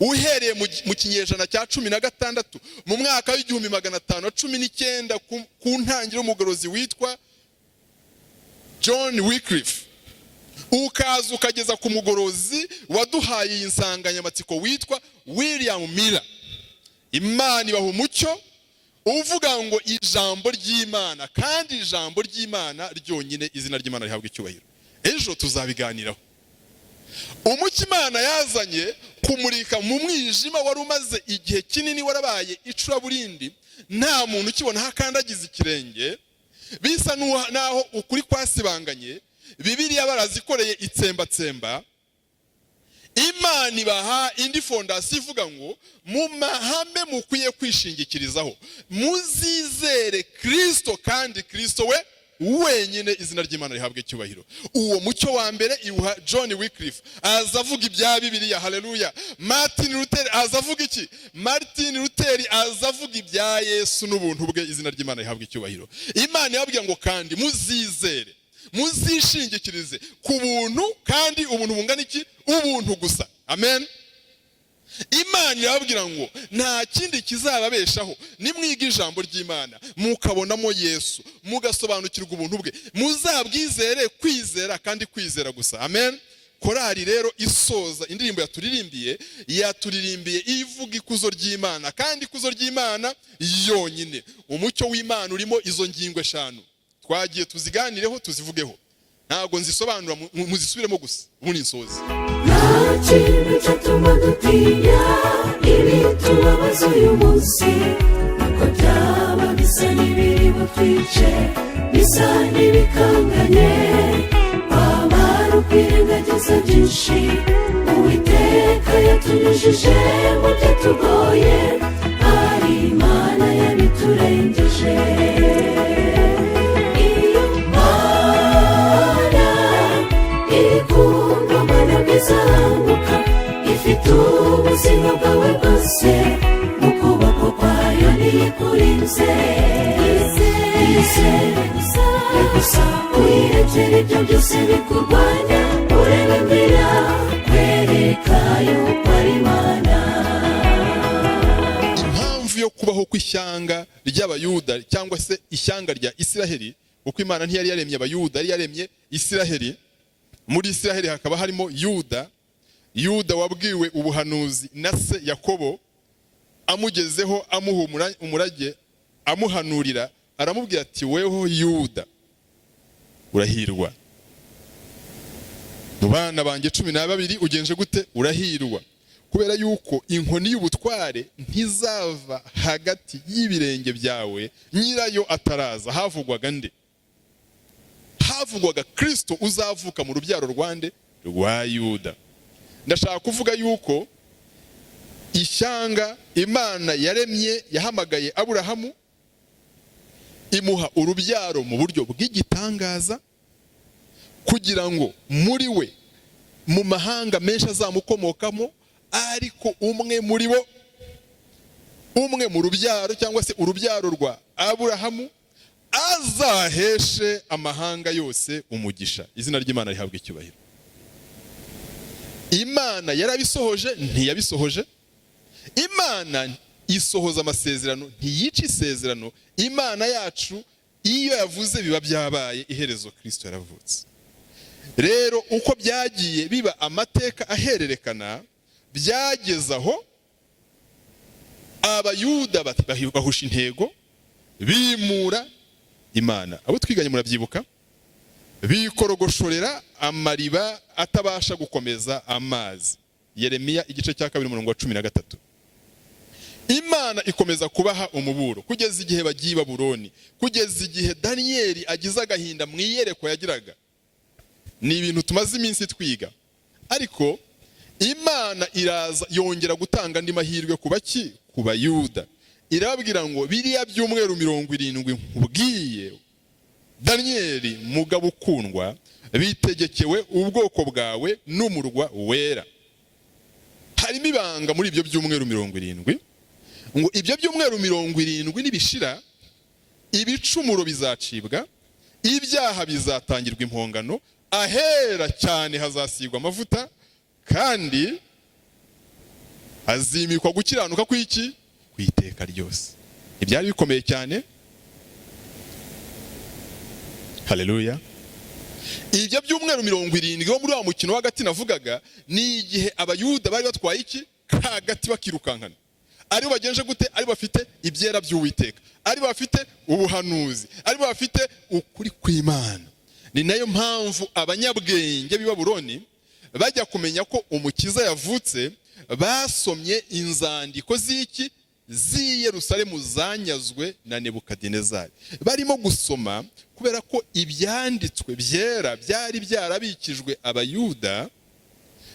Uhereye mu kinyejana cya 16, mu mwaka w'1519, ku ntangiriro y'umugorozi witwa John Wycliffe, ukaza ukageza ku mugorozi waduhaye iyi nsanganyamatsiko witwa William Miller, Imana ibaha umucyo uvuga ngo ijambo ry'Imana kandi ijambo ry'Imana ryonyine, izina ry'Imana rihabwa icyubahiro. Ejo tuzabiganiraho. Umucyo Imana yazanye kumurika mu mwijima wari umaze igihe kinini warabaye icuraburindi, nta muntu ukibona aho akandagiza ikirenge, bisa n'aho ukuri kwasibanganye, Bibiliya barazikoreye itsembatsemba. Imana ibaha indi fondasiyo ivuga ngo mu mahame mukwiye kwishingikirizaho, muzizere Kirisito kandi Kirisito we wenyine, izina ry'Imana rihabwa icyubahiro. Uwo mucyo wa mbere iwuha John Wycliffe, aza avuga ibya Bibiliya, haleluya. Martin Luther aza avuga iki? Martin Luther aza avuga ibya Yesu n'ubuntu bwe, izina ry'Imana rihabwa icyubahiro. Imana yababwiye ngo kandi muzizere, muzishingikirize ku buntu, kandi ubuntu bungana iki? Ubuntu gusa, amen. Imana irababwira ngo nta kindi kizababeshaho, nimwiga ijambo ry'Imana mukabonamo Yesu, mugasobanukirwa ubuntu bwe, muzabwizere kwizera kandi kwizera gusa, amen. Korari rero isoza indirimbo yaturirimbiye, yaturirimbiye ivuga ikuzo ry'Imana kandi ikuzo ry'Imana yonyine. Umucyo w'Imana urimo izo ngingo eshanu twagiye tuziganireho, tuzivugeho. Ntabwo nzisobanura, muzisubiremo gusa ubundi nsoze. Nta kintu cyatuma dutinya ibitubabaza uyu munsi, nuko byaba bisa n'ibiri butwice, bisa n'ibikanganye, wamara ukwirengagiza byinshi Uwiteka yatunyujije mu byatugoye, hari Imana yabiturengeje. Iyo Mana iri ku ngoma ntabwo izahanguka, ifite ubuzima bwawe bwose mu kuboko kwayo, niyikurinze. Izere gusa, uyirekere ibyo byose bikurwanya, urebe mbira kwereka yuko ari Imana. Impamvu yo kubaho kw'ishyanga ry'Abayuda cyangwa se ishyanga rya Isiraheli, kuko Imana ntiyari yaremye Abayuda, yari yaremye Isiraheli. Muri Isiraheli hakaba harimo Yuda. Yuda wabwiwe ubuhanuzi na se Yakobo, amugezeho amuha umurage, amuhanurira, aramubwira ati: "Weho Yuda urahirwa mu bana banjye 12. Ugenje gute? Urahirwa kubera yuko inkoni y'ubutware ntizava hagati y'ibirenge byawe nyirayo ataraza." Havugwaga nde? Havugwaga Kristo uzavuka mu rubyaro rwande? Rwa Yuda. Ndashaka kuvuga yuko ishyanga Imana yaremye, yahamagaye Aburahamu, imuha urubyaro mu buryo bw'igitangaza, kugira ngo muri we, mu mahanga menshi azamukomokamo, ariko umwe muri bo, umwe mu rubyaro cyangwa se urubyaro rwa Aburahamu, azaheshe amahanga yose umugisha, izina ry'Imana rihabwa icyubahiro. Imana yarabisohoje, ntiyabisohoje? Imana isohoza amasezerano, ntiyica isezerano. Imana yacu iyo yavuze biba byabaye. Iherezo Kirisito yaravutse. Rero uko byagiye biba amateka ahererekana, byageze aho Abayuda bahusha intego, bimura Imana. Abo twiganye murabyibuka, bikorogoshorera amariba atabasha gukomeza amazi. Yeremiya igice cya 2, umurongo wa 13. Imana ikomeza kubaha umuburo kugeza igihe bagiye i Babuloni, kugeza igihe Daniyeli agize agahinda mu iyerekwa yagiraga. Ni ibintu tumaze iminsi twiga, ariko Imana iraza yongera gutanga andi mahirwe ku baki? Ku Bayuda. Irababwira ngo biriya byumweru 70 nkubwiye, Daniyeli mugabo ukundwa, bitegekewe ubwoko bwawe n'umurwa wera. Harimo ibanga muri ibyo byumweru 70, ngo ibyo byumweru 70 nibishira, ibicumuro bizacibwa, ibyaha bizatangirwa impongano, ahera cyane hazasigwa amavuta, kandi Azimikwa gukiranuka kw'iki? Ku iteka ryose. Ibyari bikomeye cyane. Haleluya! Ibyo byumweru 70 wo muri wa mukino w'agati navugaga, ni igihe Abayuda bari batwaye iki kagati, bakirukankana, aribo bagenje gute? Ari bafite ibyera by'Uwiteka, ari bafite ubuhanuzi, ari bafite ukuri kw'Imana. Ni nayo mpamvu abanyabwenge b'i Babuloni bajya kumenya ko Umukiza yavutse, basomye inzandiko z'iki? Z'i Yerusalemu zanyazwe na Nebukadinezari. Barimo gusoma, kubera ko ibyanditswe byera byari byarabikijwe Abayuda,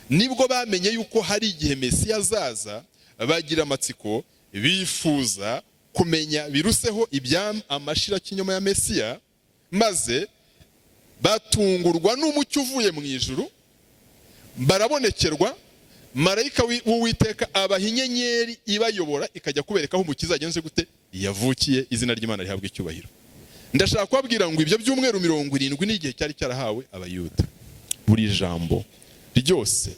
nibwo bamenye yuko hari igihe Mesiya azaza. Bagira amatsiko, bifuza kumenya biruseho ibya amashirakinyoma ya Mesiya, maze batungurwa n'umucyo uvuye mu ijuru, barabonekerwa. Marayika w'Uwiteka abaha inyenyeri ibayobora, ikajya kubereka aho Umukiza agenze gute? Yavukiye. Izina ry'Imana rihabwa icyubahiro. Ndashaka kubabwira ngo ibyo byumweru 70 ni igihe cyari cyarahawe Abayuda. Buri jambo ryose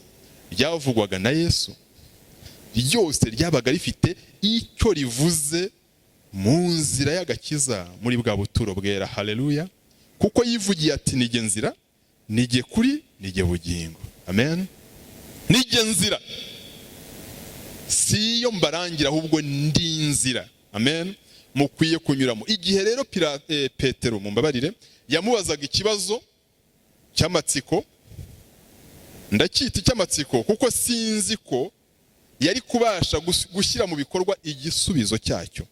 ryavugwaga na Yesu, ryose ryabaga rifite icyo rivuze mu nzira y'agakiza, muri bwa buturo bwera. Haleluya! Kuko yivugiye ati: "Nijye nzira, nijye kuri, nijye bugingo." Amen. Nijye nzira, si iyo mbarangira, ahubwo ndi inzira, amen, mukwiye kunyuramo. Igihe rero Petero, mumbabarire, yamubazaga ikibazo cy'amatsiko, ndacyita icy'amatsiko kuko sinzi ko yari kubasha gushyira mu bikorwa igisubizo cyacyo.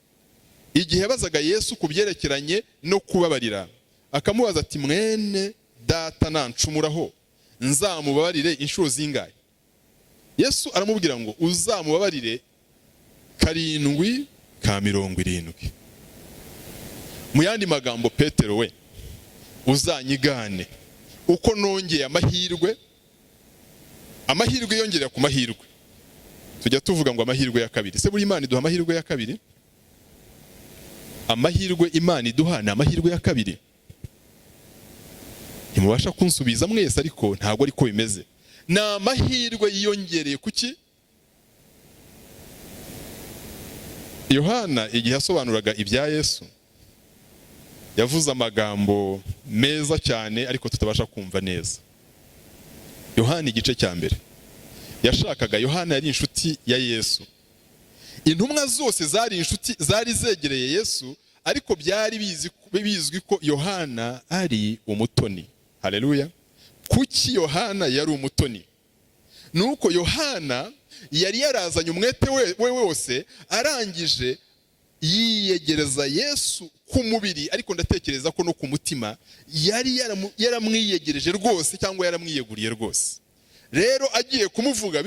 Igihe yabazaga Yesu ku byerekeranye no kubabarira, akamubaza ati: "Mwene data nancumuraho, nzamubabarire inshuro zingahe?" Yesu aramubwira ngo: "Uzamubabarire karindwi ka 70." Mu yandi magambo, Petero we, uzanyigane uko nongeye amahirwe, amahirwe yongerera ku mahirwe. Tujya tuvuga ngo amahirwe ya kabiri. Se buri Imana iduha amahirwe ya kabiri? Amahirwe Imana iduha ni amahirwe ya kabiri? Ntimubasha kunsubiza mwese, ariko ntabwo ariko bimeze. Ni amahirwe yiyongereye. Kuki Yohana, igihe yasobanuraga ibya Yesu, yavuze amagambo meza cyane ariko tutabasha kumva neza? Yohana igice cya mbere, yashakaga, Yohana yari inshuti ya Yesu. Intumwa zose zari inshuti, zari zegereye Yesu, ariko byari bizwi ko Yohana ari umutoni. Haleluya! Kuki Yohana yari umutoni? Nuko Yohana yari yarazanye umwete we wose, arangije yiyegereza Yesu ku mubiri, ariko ndatekereza ko no ku mutima yari yaramwiyegereje rwose, cyangwa yaramwiyeguriye rwose. Rero agiye kumuvuga,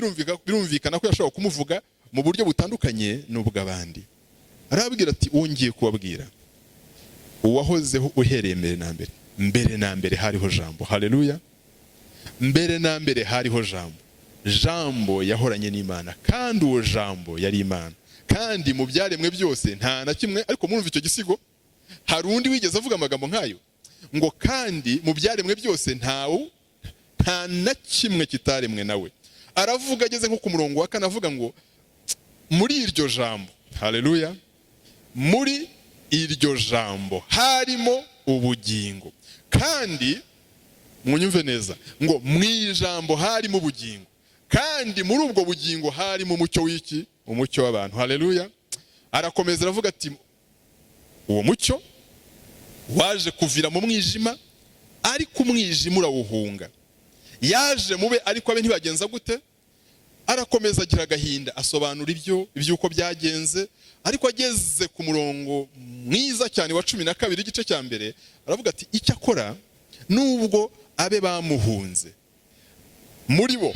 birumvikana ko yashobora kumuvuga mu buryo butandukanye n'ubw'abandi. Arababwira ati: "Wongeye kubabwira uwahozeho uhereye mbere na mbere. Mbere na mbere hariho Jambo." Haleluya! Mbere na mbere hariho Jambo, Jambo yahoranye n'Imana, kandi uwo Jambo yari Imana. Kandi mu byaremwe byose nta na kimwe. Ariko murumva icyo gisigo, hari undi wigeze avuga amagambo nk'ayo, ngo kandi mu byaremwe byose nta na kimwe kitaremwe nawe? Aravuga, ageze nko ku murongo wa kane, avuga ngo muri iryo jambo, haleluya, muri iryo jambo harimo ubugingo. Kandi mwunyumve neza, ngo mu ijambo harimo ubugingo, kandi muri ubwo bugingo harimo umucyo w'iki? Umucyo w'abantu. Haleluya! Arakomeza aravuga ati: "Uwo mucyo waje kuvira mu mwijima, ariko umwijima urawuhunga. Yaje mube, ariko abe ntibagenza gute?" Arakomeza agira agahinda, asobanura ibyo iby'uko byagenze, ariko ageze ku murongo mwiza cyane wa 12, igice cya mbere, aravuga ati: "Icyakora nubwo abe bamuhunze, muri bo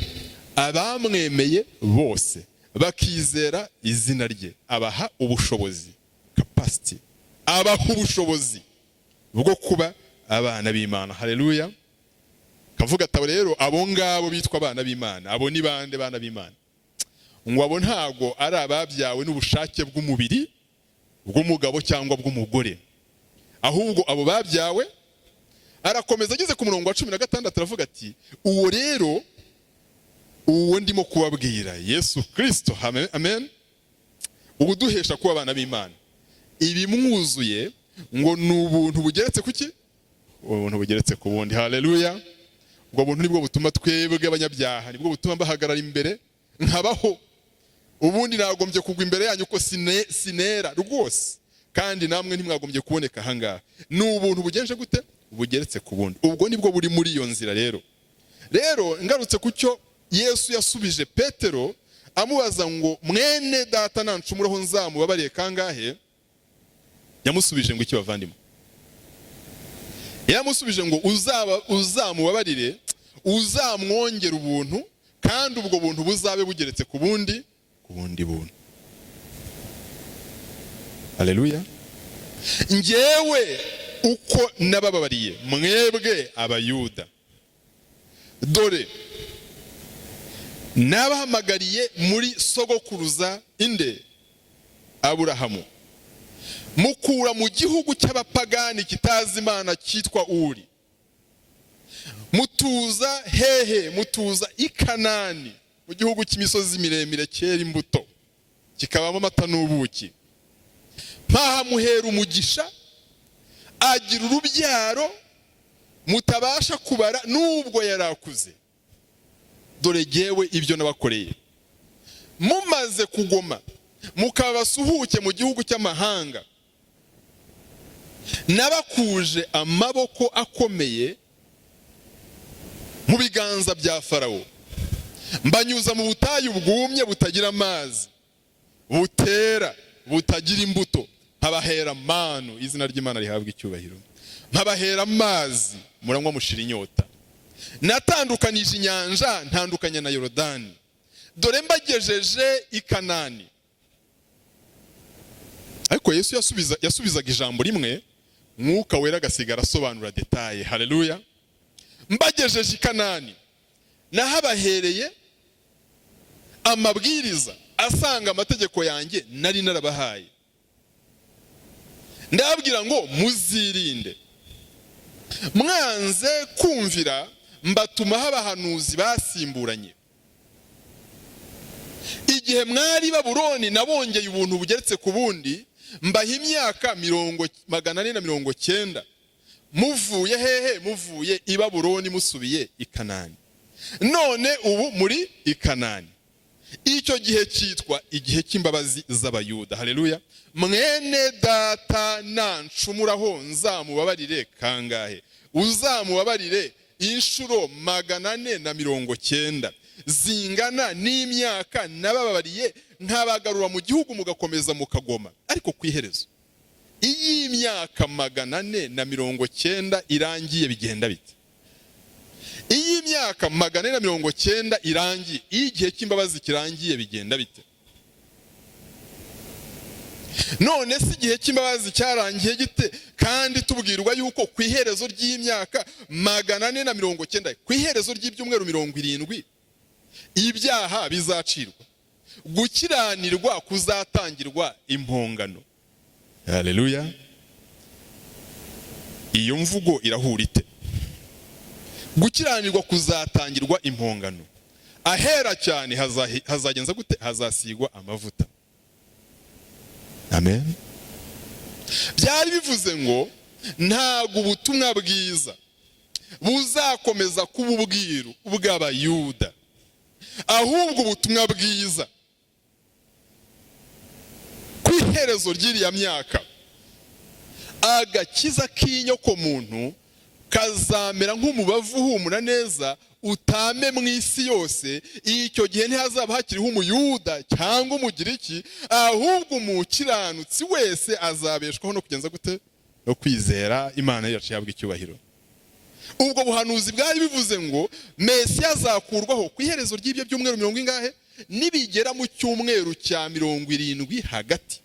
abamwemeye bose bakizera izina rye, abaha ubushobozi, capacity, abaha ubushobozi bwo kuba abana b'Imana." Haleluya! Kavuga ati: "Rero abo ngabo bitwa abana b'Imana, abo ni bande bana b'Imana?" Ngo abo ntago ari ababyawe n'ubushake bw'umubiri bw'umugabo cyangwa bw'umugore, ahubwo abo babyawe. Arakomeza, ageze ku murongo wa 16, aravuga ati: "Uwo rero Uwo ndimo kubabwira, Yesu Kirisito, amen, ubuduhesha kuba abana b'Imana, ibimwuzuye ngo ni ubuntu bugeretse kuki? Ubuntu bugeretse ku bundi. Haleluya! Ubwo buntu nibwo butuma twebwe abanyabyaha, nibwo butuma bahagarara imbere nkabaho. Ubundi nagombye kugwa imbere yanyu ko sinera rwose, kandi namwe ntimwagombye kuboneka ahangaha. Ni ubuntu bugenje gute? Bugeretse ku bundi. Ubwo nibwo buri muri iyo nzira. Rero ngarutse ku cyo Yesu yasubije Petero amubaza ngo: "Mwene data nancumuraho nzamubabariye kangahe?" Yamusubije ngo iki, bavandimwe? Yamusubije ngo uzaba uzamubabarire, uzamwongera ubuntu, kandi ubwo buntu buzabe bugeretse ku bundi buntu. Haleluya! "Njyewe uko nabababariye mwebwe Abayuda, dore nabahamagariye muri sogokuruza inde? Aburahamu, mukura mu gihugu cy'abapagani kitazi Imana cyitwa Uri, mutuza hehe? Mutuza i Kanani, mu gihugu cy'imisozi miremire cyera imbuto, kikabamo amata n'ubuki. Mpahamuhera umugisha, agira urubyaro mutabasha kubara nubwo yari akuze. Dore jyewe ibyo nabakoreye mumaze kugoma, mukaba basuhuke mu gihugu cy'amahanga, nabakuje amaboko akomeye mu biganza bya Farawo, mbanyuza mu butayu bwumye butagira amazi, butera, butagira imbuto, nkabahera manu." Izina ry'Imana rihabwa icyubahiro. "Nkabahera amazi, muranywa mushira inyota. Natandukanije inyanja, ntandukanya na Yorodani. Dore mbagejeje i Kanani." Ariko Yesu yasubizaga ijambo rimwe, Mwuka Wera agasigara asobanura détails. Haleluya! "Mbagejeje i Kanani, nahabahereye amabwiriza asanga amategeko yanjye nari narabahaye, ndababwira ngo muzirinde. Mwanze kumvira, mbatumaho abahanuzi basimburanye. Igihe mwari Babuloni nabongeye ubuntu bugeretse ku bundi, mbaha imyaka 490. Muvuye hehe? Muvuye i Babuloni musubiye i Kanani. None ubu muri i Kanani. Icyo gihe cyitwa igihe cy'imbabazi z'Abayuda." Haleluya! "Mwene data nancumuraho nzamubabarire kangahe? Uzamubabarire inshuro 490, zingana n'imyaka nabababariye nkabagarura mu gihugu, mugakomeza mukagoma. Ariko ku iherezo, iyo imyaka 490 irangiye, bigenda bite? Iyo imyaka 490 irangiye, iyo igihe cy'imbabazi kirangiye, bigenda bite? None se igihe cy'imbabazi cyarangiye gite, kandi tubwirwa yuko ku iherezo ry'imyaka 490, ku iherezo ry'ibyumweru 70, ibyaha bizacirwa, gukiranirwa kuzatangirwa impongano?" Haleluya! Iyo mvugo irahura ite? Gukiranirwa kuzatangirwa impongano, ahera cyane hazagenza gute? Hazasigwa amavuta. Amen. Byari bivuze ngo ntabwo ubutumwa bwiza buzakomeza kuba ubwiru bw'Abayuda, ahubwo ubutumwa bwiza ku iherezo ry'iriya myaka, agakiza k'inyokomuntu kazamera nk'umubavu uhumura neza, utame mu isi yose. Icyo gihe ntihazaba hakiriho Umuyuda cyangwa Umugiriki, ahubwo umukiranutsi wese azabeshwaho no kugenza gute? No kwizera. Imana yacu ihabwa icyubahiro. Ubwo buhanuzi bwari bivuze ngo Mesiya azakurwaho ku iherezo ry'ibyo byumweru mirongo ingahe? Nibigera mu cyumweru cya 70 hagati,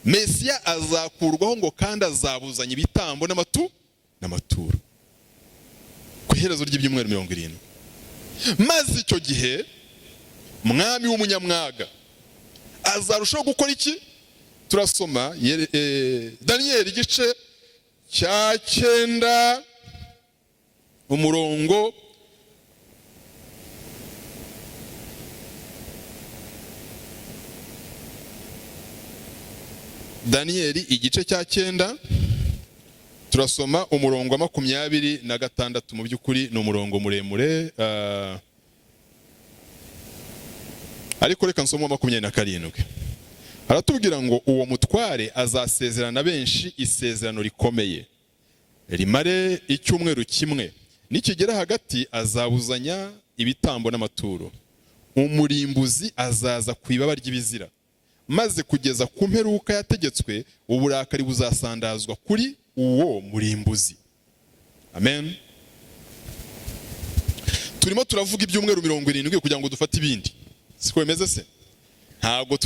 Mesiya azakurwaho, ngo kandi azabuzanya ibitambo n'amaturo ku iherezo ry'ibyumweru 70. Maze icyo gihe mwami w'umunyamwaga azarushaho gukora iki? Turasoma Daniyeli igice cya 9, umurongo Daniyeli igice cya 9, turasoma umurongo wa 26. Mu by'ukuri ni umurongo muremure, ariko reka nsome uwa 27. Aratubwira ngo: "Uwo mutware azasezerana benshi isezerano rikomeye, rimare icyumweru kimwe. Nikigera hagati azabuzanya ibitambo n'amaturo. Umurimbuzi azaza ku ibaba ry'ibizira, maze kugeza ku mperuka yategetswe uburakari buzasandazwa kuri uwo murimbuzi." Amen. Turimo turavuga ibyumweru 70 kugira ngo dufate ibindi, siko bimeze se? Ntabwo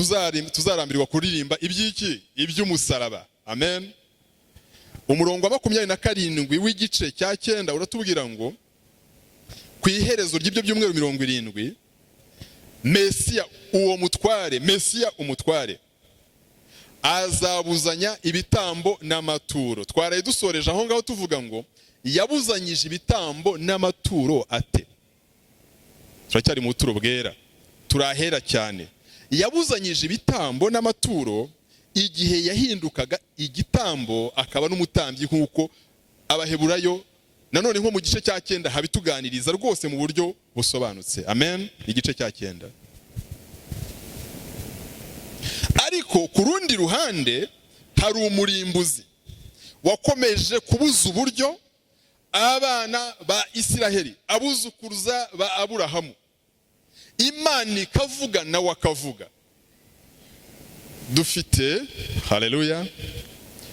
tuzarambirwa kuririmba iby'iki? Iby'umusaraba. Amen. Umurongo wa 27 w'igice cya 9 uratubwira ngo ku iherezo ry'ibyo byumweru 70, Mesiya uwo mutware, Mesiya umutware, azabuzanya ibitambo n'amaturo. Twaraye dusoreje aho ngaho tuvuga ngo yabuzanyije ibitambo n'amaturo ate? Turacyari mu buturo bwera, turahera cyane. Yabuzanyije ibitambo n'amaturo igihe yahindukaga igitambo akaba n'umutambyi, nk'uko Abaheburayo nanone nko mu gice cya 9 habituganiriza rwose mu buryo busobanutse. Amen. Igice cya 9. Ariko ku rundi ruhande hari umurimbuzi wakomeje kubuza uburyo abana ba Isiraheli, abuzukuruza ba Aburahamu. Imana ikavuga, nawe akavuga. Dufite, haleluya,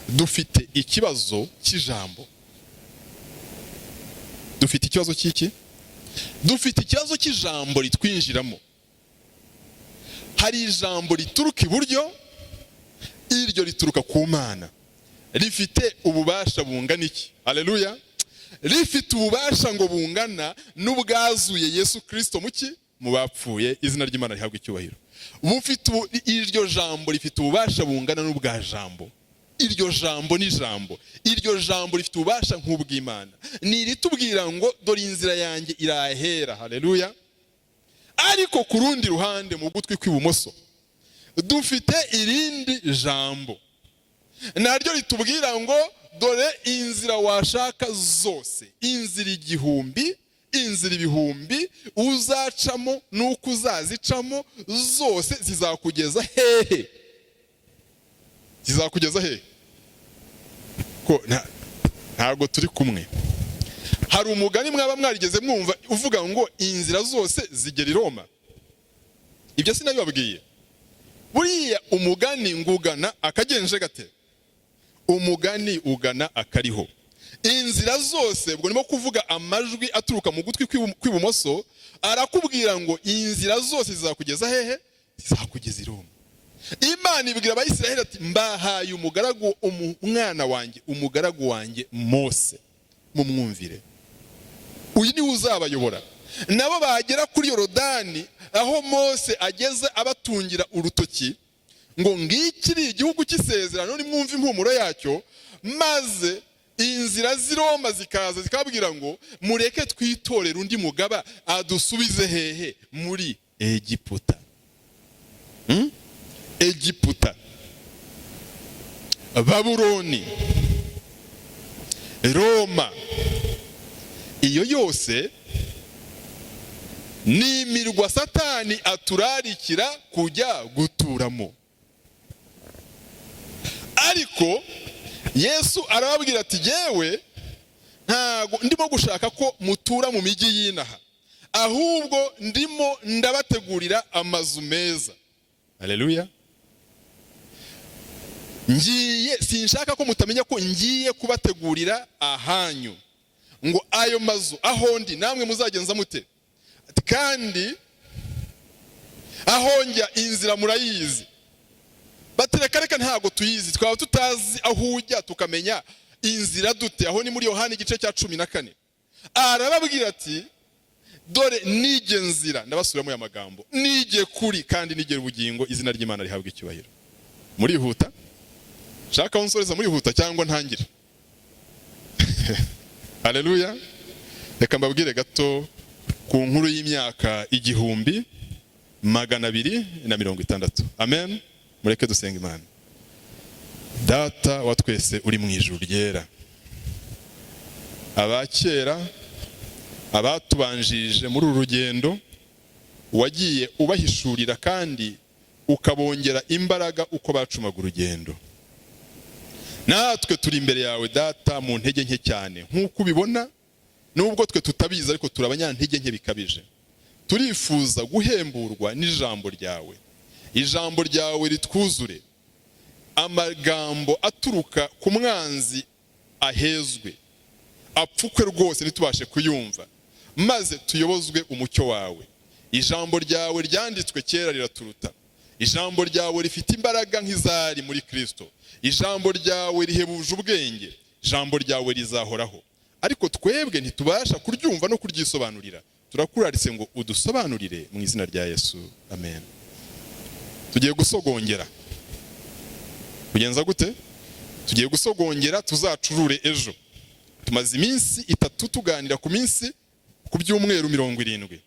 dufite ikibazo cy'ijambo. Dufite ikibazo cy'iki? Dufite ikibazo cy'ijambo ritwinjiramo. Hari ijambo rituruka iburyo, iryo rituruka ku Mana, rifite ububasha bungana iki? Haleluya. Rifite ububasha ngo bungana n'ubwazuye Yesu Kirisito muki? Mu bapfuye. Izina ry'Imana rihabwa icyubahiro. Bufite iryo jambo rifite ububasha bungana n'ubwa jambo. Iryo jambo ni jambo, iryo jambo rifite ububasha nk'ubw'Imana. Ni iritubwira ngo: "Dore inzira yanjye irahera." Haleluya. Ariko ku rundi ruhande, mu gutwi kw'ibumoso, dufite irindi jambo naryo ritubwira ngo: "Dore inzira washaka zose, inzira igihumbi, inzira ibihumbi uzacamo n'uko uzazicamo zose, zizakugeza hehe? Zizakugeza hehe?" Ko ntabwo turi kumwe. Hari umugani mwaba mwarigeze mwumva uvuga ngo inzira zose zigera i Roma. Ibyo sinabibabwiye. Buriya umugani ngugana akagenje gate? Umugani ugana akariho. Inzira zose, ubwo ndimo kuvuga amajwi aturuka mu gutwi kw'ibumoso, arakubwira ngo inzira zose zizakugeza hehe? Zizakugeza i Roma. Imana ibwira Abayisiraheli ati: "Mbahaye umugaragu, umwana wanjye, umugaragu wanjye Mose, mumwumvire, uyu niwe uzabayobora." Nabo bagera kuri Yorodani, aho Mose ageze abatungira urutoki ngo: "Ngiki ni igihugu cy'isezerano, nimwumve impumuro yacyo." Maze inzira z'i Roma zikaza zikababwira ngo: "Mureke twitorere undi mugaba adusubize hehe? Muri Egiputa." Egiputa, Babuloni, Roma, iyo yose ni imirwa Satani aturarikira kujya guturamo. Ariko Yesu arababwira ati: "Jyewe ntago ndimo gushaka ko mutura mu mijyi y'inaha, ahubwo ndimo ndabategurira amazu meza." Haleluya. Ngiye, sinshaka ko mutamenya ko ngiye kubategurira ahanyu, ngo ayo mazu aho ndi namwe muzagenza mute? Ati: "Kandi aho njya inzira murayizi." Bati: "Reka reka, ntabwo tuyizi. Twaba tutazi aho ujya tukamenya inzira dute?" Aho ni muri Yohani igice cya 14. Arababwira ati: "Dore nige nzira." Ndabasubiramo aya magambo: "Nige kuri kandi nige ubugingo." Izina ry'Imana rihabwa icyubahiro. Murihuta, shaka aho nsoreza. Murihuta cyangwa ntangire? Haleluya. Reka mbabwire gato ku nkuru y'imyaka 1260. Amen. Mureke dusenga Imana. Data wa twese uri mu ijuru ryera, abakera abatubanjirije muri uru rugendo wagiye ubahishurira kandi ukabongera imbaraga uko bacumaga urugendo. Natwe turi imbere yawe, Data, mu ntege nke cyane nk'uko ubibona, nubwo twe tutabizi, ariko turi abanyantege nke bikabije. Turifuza guhemburwa n'ijambo ryawe, ijambo ryawe ritwuzure, amagambo aturuka ku mwanzi ahezwe, apfukwe rwose, ntitubashe kuyumva, maze tuyobozwe umucyo wawe. Ijambo ryawe ryanditswe kera riraturuta. Ijambo ryawe rifite imbaraga nk'izari muri Kirisito. Ijambo ryawe rihebuje ubwenge. Ijambo ryawe rizahoraho, ariko twebwe ntitubasha kuryumva no kuryisobanurira. Turakuraritse ngo udusobanurire, mu izina rya Yesu, amen. Tugiye gusogongera. Kugenza gute? Tugiye gusogongera, tuzacurure ejo. Tumaze iminsi 3 tuganira ku minsi, ku byumweru 70.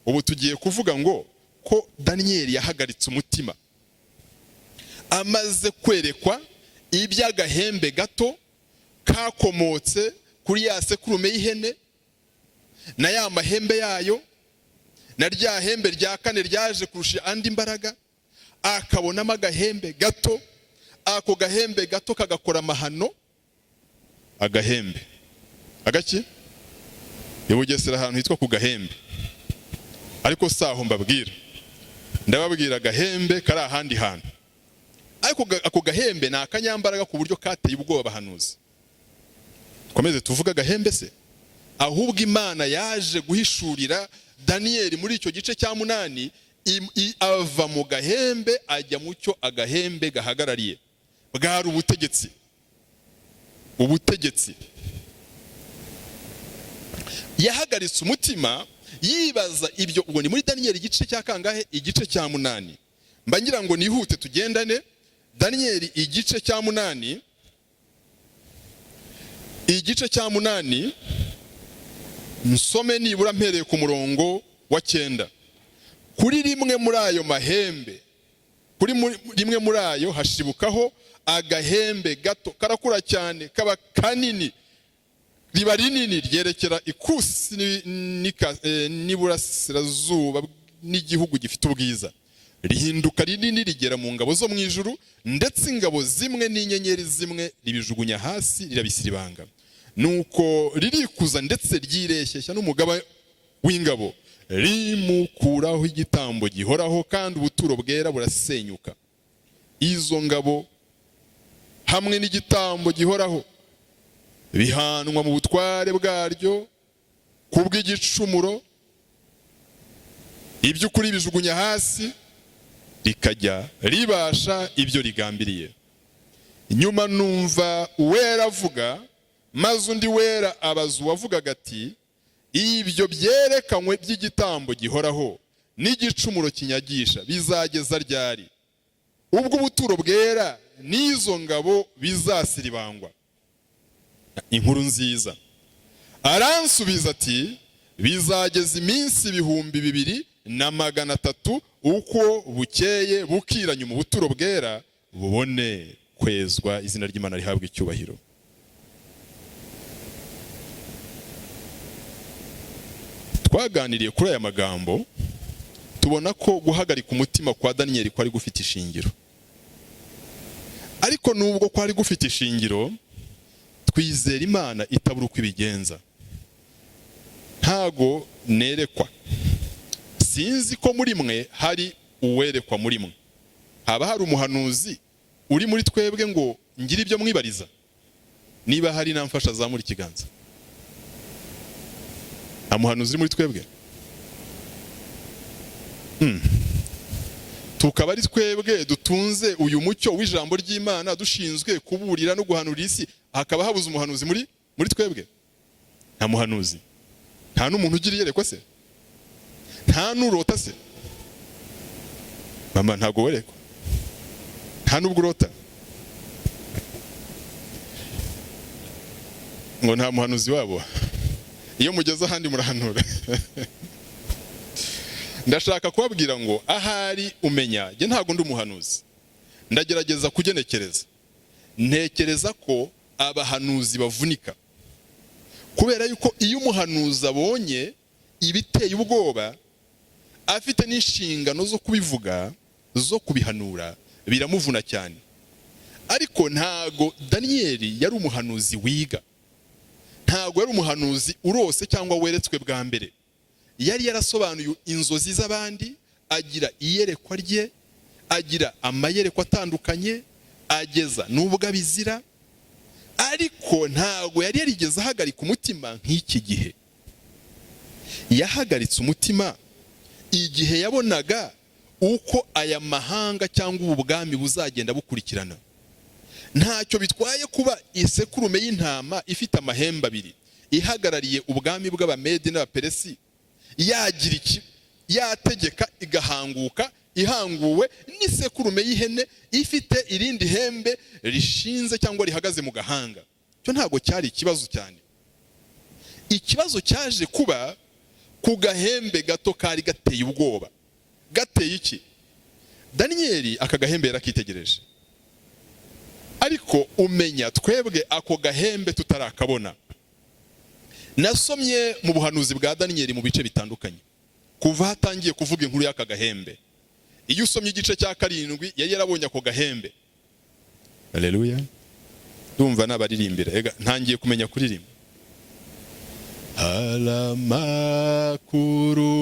Ubu tugiye kuvuga ngo ko Daniyeli yahagaritse umutima amaze kwerekwa iby'agahembe gato kakomotse kuri ya sekurume y'ihene na ya mahembe yayo na rya hembe rya kane ryaje kurusha andi imbaraga, akabonamo agahembe gato, ako gahembe gato kagakora amahano. Agahembe agaki i Bugesera, ahantu hitwa ku Gahembe, ariko si aho mbabwira. Ndababwira agahembe kari ahandi hantu, ariko ako gahembe ni akanyambaraga ku buryo kateye ubwoba abahanuzi. Komeze tuvuge agahembe se? Ahubwo Imana yaje guhishurira Daniyeli muri icyo gice cya 8, ava mu gahembe ajya mu cyo agahembe gahagarariye. Bwari ubutegetsi. Ubutegetsi. Yahagaritse umutima yibaza ibyo. Ubwo ni muri Daniyeli igice cya kangahe? Igice cya 8. Mba ngira ngo nihute tugendane. Daniyeli igice cya 8, igice cya 8, nsome nibura mpereye ku murongo wa 9. Kuri rimwe muri ayo mahembe, kuri rimwe muri ayo hashibukaho agahembe gato, karakura cyane, kaba kanini, riba rinini, ryerekera ikusi n'iburasirazuba n'igihugu gifite ubwiza, rihinduka rinini, rigera mu ngabo zo mu ijuru, ndetse ingabo zimwe n'inyenyeri zimwe ribijugunya hasi, rirabisiribanga. Nuko ririkuza, ndetse ryireshyeshya n'umugaba w'ingabo, rimukuraho igitambo gihoraho, kandi ubuturo bwera burasenyuka. Izo ngabo hamwe n'igitambo gihoraho bihanwa mu butware bwaryo kubw'igicumuro. Iby'ukuri bijugunya hasi, rikajya ribasha ibyo rigambiriye. Nyuma numva uwera avuga, maze undi wera abaza uwavugaga ati: "Ibyo byerekanywe by'igitambo gihoraho n'igicumuro kinyagisha bizageza ryari, ubwo ubuturo bwera n'izo ngabo bizasiribangwa?" Inkuru nziza. Aransubiza ati: "Bizageza iminsi 2300, uko bukeye bukiranye, mu buturo bwera bubone kwezwa." Izina ry'Imana rihabwa icyubahiro. Twaganiriye kuri aya magambo, tubona ko guhagarika umutima kwa Daniyeli kwari gufite ishingiro. Ariko nubwo kwari gufite ishingiro, twizera Imana itabura uko ibigenza. Ntago nerekwa. Sinzi ko muri mwe hari uwerekwa. Muri mwe haba hari umuhanuzi uri muri twebwe ngo ngire ibyo mwibariza? Niba hari, namfasha azamura ikiganza. Nta muhanuzi uri muri twebwe? Tukaba ari twebwe dutunze uyu mucyo w'ijambo ry'Imana, dushinzwe kuburira no guhanurira isi, hakaba habuze umuhanuzi muri twebwe? Nta muhanuzi? Nta n'umuntu ugira iyerekwa se? Nta n'urota se? Mama, ntabwo werekwa? Nta n'ubwo urota? Ngo nta muhanuzi wabo. Iyo mugeze ahandi murahanura. Ndashaka kubabwira ngo ahari umenya jye ntabwo ndi umuhanuzi, ndagerageza kugenekereza. Ntekereza ko abahanuzi bavunika, kubera yuko iyo umuhanuzi abonye ibiteye ubwoba, afite n'inshingano zo kubivuga, zo kubihanura, biramuvuna cyane. Ariko ntago Daniyeli yari umuhanuzi wiga, ntago yari umuhanuzi urose cyangwa weretswe bwa mbere. Yari yarasobanuye inzozi z'abandi, agira iyerekwa rye, agira amayerekwa atandukanye, ageza n'ubwo abizira, ariko ntago yari yarigeze ahagarika umutima nk'iki gihe. Yahagaritse umutima igihe yabonaga uko aya mahanga cyangwa ubu bwami buzagenda bukurikirana. Ntacyo bitwaye kuba isekurume y'intama ifite amahembe abiri ihagarariye ubwami bw'Abamedi n'Abaperesi yagira iki, yategeka igahanguka ihanguwe n'isekurume y'ihene ifite irindi hembe rishinze cyangwa rihagaze mu gahanga. Cyo ntabwo cyari ikibazo cyane. Ikibazo cyaje kuba ku gahembe gato kari gateye ubwoba. Gateye iki? Daniyeli aka gahembe yarakitegereje, ariko umenya twebwe ako gahembe tutarakabona. Nasomye mu buhanuzi bwa Daniyeli mu bice bitandukanye kuva hatangiye kuvuga inkuru y'aka gahembe. Iyo usomye igice cya 7, yari yarabonye ako gahembe. Haleluya! Ndumva nabaririmbira, ega ntangiye kumenya kuririmba. Hari amakuru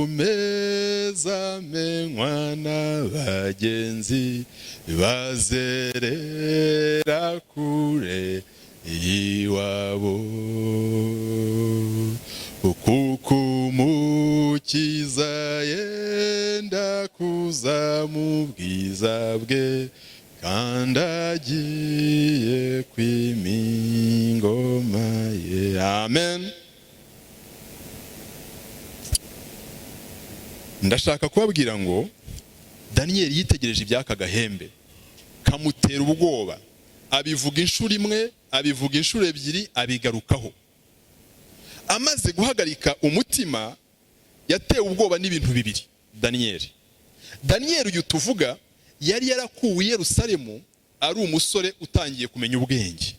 meza menywa n'abagenzi bazerera kure y'iwabo, kuko Umukiza yenda kuza mu bwiza bwe, kandi agiye kwima ingoma ye. Amen. Ndashaka kubabwira ngo Daniyeli yitegereje iby'aka gahembe, kamutera ubwoba, abivuga inshuro imwe, abivuga inshuro ebyiri, abigarukaho. Amaze guhagarika umutima, yatewe ubwoba n'ibintu bibiri. Daniyeli uyu tuvuga yari yarakuwe i Yerusalemu ari umusore utangiye kumenya ubwenge,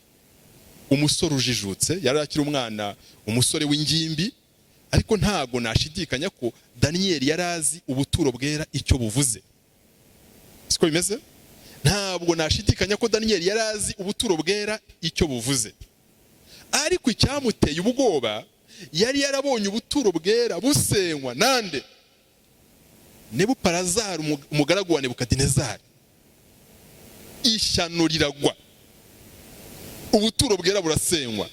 umusore ujijutse, yari akiri umwana, umusore w'ingimbi. Ariko ntago nashidikanya ko Daniyeli yari azi ubuturo bwera icyo buvuze. Siko bimeze? Ntabwo nashidikanya ko Daniyeli yari azi ubuturo bwera icyo buvuze. Ariko icyamuteye ubwoba, yari yarabonye ubuturo bwera busenywa nande? Nebuparazari, umugaragu wa Nebukadinezari. Ishyano riragwa, ubuturo bwera burasenywa.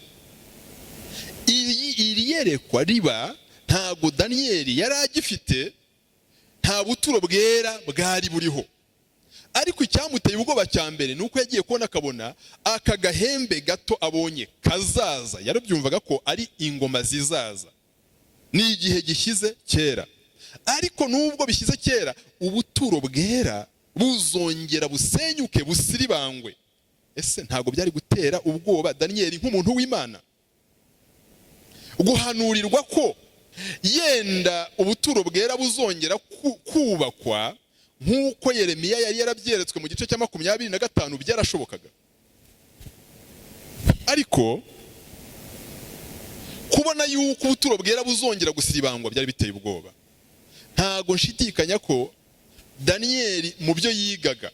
Iri yerekwa riba, ntabwo Daniyeli yari agifite, nta buturo bwera bwari buriho. Ariko icyamuteye ubwoba cya mbere ni uko yagiye kubona akabona aka gahembe gato abonye kazaza. Yarabyumvaga ko ari ingoma zizaza, ni igihe gishyize kera. Ariko nubwo bishyize kera, ubuturo bwera buzongera busenyuke, busiribangwe. Ese ntabwo byari gutera ubwoba Daniyeli nk'umuntu w'Imana guhanurirwa ko yenda ubuturo bwera buzongera kubakwa nk'uko Yeremiya yari yarabyeretswe mu gice cya 25? Byarashobokaga. Ariko kubona yuko ubuturo bwera buzongera gusiribangwa byari biteye ubwoba. Ntago nshidikanya ko Daniyeli mu byo yigaga,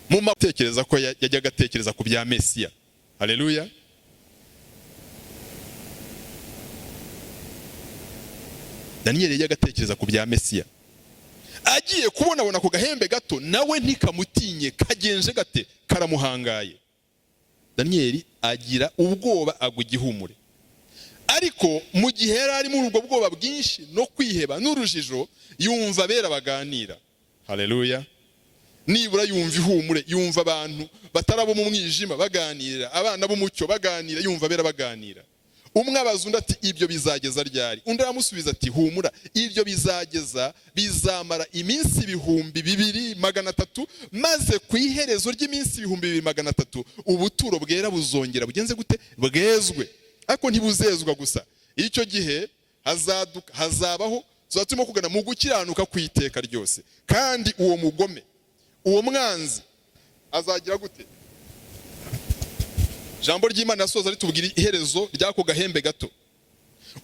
mu matekereza ko yajyaga atekereza ku bya Mesiya. Haleluya! Daniyeli yajyaga atekereza ku bya Mesiya. Agiye kubonabona ku gahembe gato, nawe ntikamutinye, kagenje gate, karamuhangaye. Daniyeli agira ubwoba, agwa igihumure. Ariko mu gihe yari ari muri ubwo bwoba bwinshi no kwiheba n'urujijo, yumva abera baganira. Haleluya! Nibura yumva ihumure, yumva abantu batarabo mu mwijima baganira, abana b'umucyo baganira, yumva abera baganira. Umwe abaza undi ati: "Ibyo bizageza ryari?" Undi aramusubiza ati: "Humura, ibyo bizageza, bizamara iminsi 2300, maze ku iherezo ry'iminsi 2300 ubuturo bwera buzongera bugenze gute? Bwezwe." Ariko ntibuzezwa gusa, icyo gihe hazaduka, hazabaho, tuzaba turimo kugana mu gukiranuka ku iteka ryose. Kandi uwo mugome, uwo mwanzi azagira gute? Ijambo ry'Imana yasoza ritubwira iherezo ry'ako gahembe gato.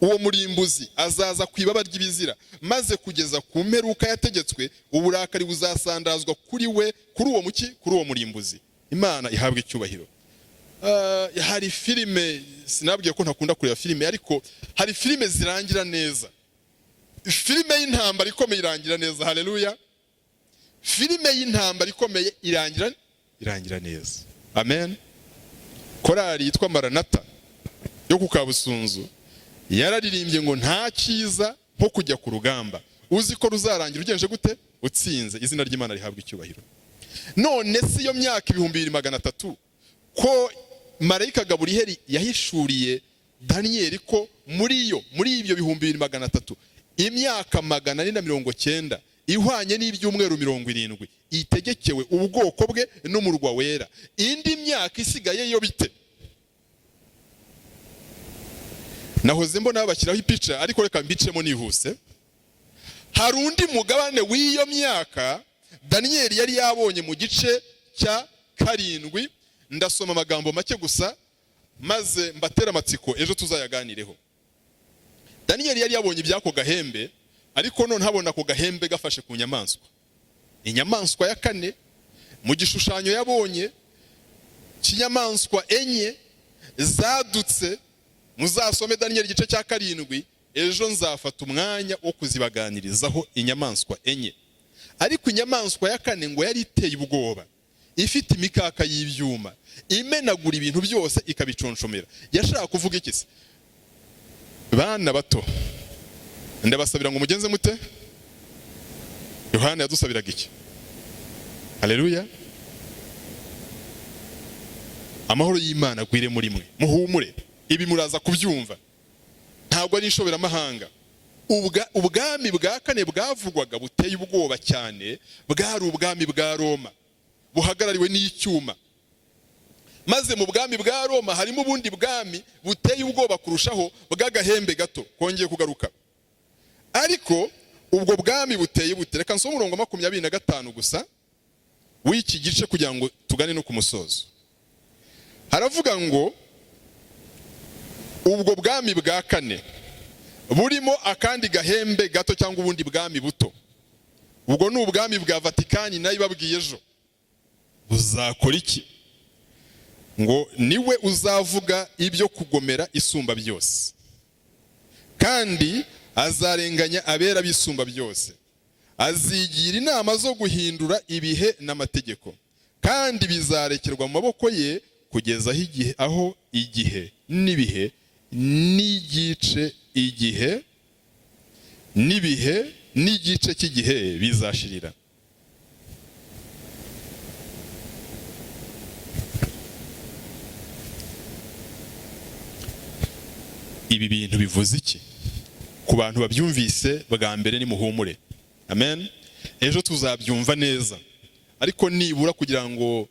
Uwo murimbuzi azaza ku ibaba ry'ibizira, maze kugeza ku mperuka yategetswe, uburakari buzasandazwa kuri we, kuri uwo muki, kuri uwo murimbuzi. Imana ihabwa icyubahiro. Hari filime, sinabwiye ko ntakunda kureba filime, ariko hari filime zirangira neza. Filime y'intambara ikomeye irangira neza. Haleluya! Filime y'intambara ikomeye irangira neza. Amen. Korali yitwa Maranata yo ku Kabusunzu yararirimbye ngo nta cyiza nko kujya ku rugamba uzi ko ruzarangira ugenje gute? Utsinze. Izina ry'Imana rihabwa icyubahiro. None si iyo myaka 2300 ko marayika Gaburiheri yahishuriye Daniyeli ko muri ibyo 2300 imyaka 490 ihwanye n'ibyumweru 70 itegekewe ubwoko bwe n'umurwa wera, indi myaka isigaye yo bite? Nahoze mbona bashyiraho ipica, ariko reka mbicemo nihuse. Hari undi mugabane w'iyo myaka Daniyeli yari yabonye mu gice cya 7. Ndasoma amagambo make gusa maze mbatera amatsiko, ejo tuzayaganireho. Daniyeli yari yabonye iby'ako gahembe, ariko none habona ako gahembe gafashe ku nyamaswa, inyamaswa ya kane mu gishushanyo yabonye cy'inyamaswa enye zadutse. Muzasome Daniyeli igice cya 7, ejo nzafata umwanya wo kuzibaganirizaho, inyamaswa enye. Ariko inyamaswa ya kane ngo yari iteye ubwoba, ifite imikaka y'ibyuma, imenagura ibintu byose ikabiconshomera. Yashaka kuvuga iki se? Bana bato, ndabasabira ngo mugenze mute? Yohana yadusabiraga iki? Haleluya! Amahoro y'Imana agwire muri mwe, muhumure. Ibi muraza kubyumva, ntabwo ari inshoberamahanga. Ubwami bwa kane bwavugwaga buteye ubwoba cyane bwari ubwami bwa Roma buhagarariwe n'icyuma. Maze mu bwami bwa Roma harimo ubundi bwami buteye ubwoba kurushaho bw'agahembe gato kongeye kugaruka. Ariko ubwo bwami buteye bute? Reka nsome umurongo 25 gusa w'iki gice kugira ngo tugane no ku musozo. Haravuga ngo ubwo bwami bwa kane burimo akandi gahembe gato cyangwa ubundi bwami buto, ubwo ni ubwami bwa Vatikani nayo ibabwiye ejo, buzakora iki? Ngo niwe uzavuga ibyo kugomera isumba byose, kandi azarenganya abera bisumba byose, azigira inama zo guhindura ibihe n'amategeko, kandi bizarekerwa mu maboko ye kugeza aho igihe n'ibihe n'igice, igihe n'ibihe n'igice cy'igihe bizashirira. Ibi bintu bivuze iki ku bantu babyumvise bwa mbere? Nimuhumure. Amen. Ejo tuzabyumva neza, ariko nibura kugira ngo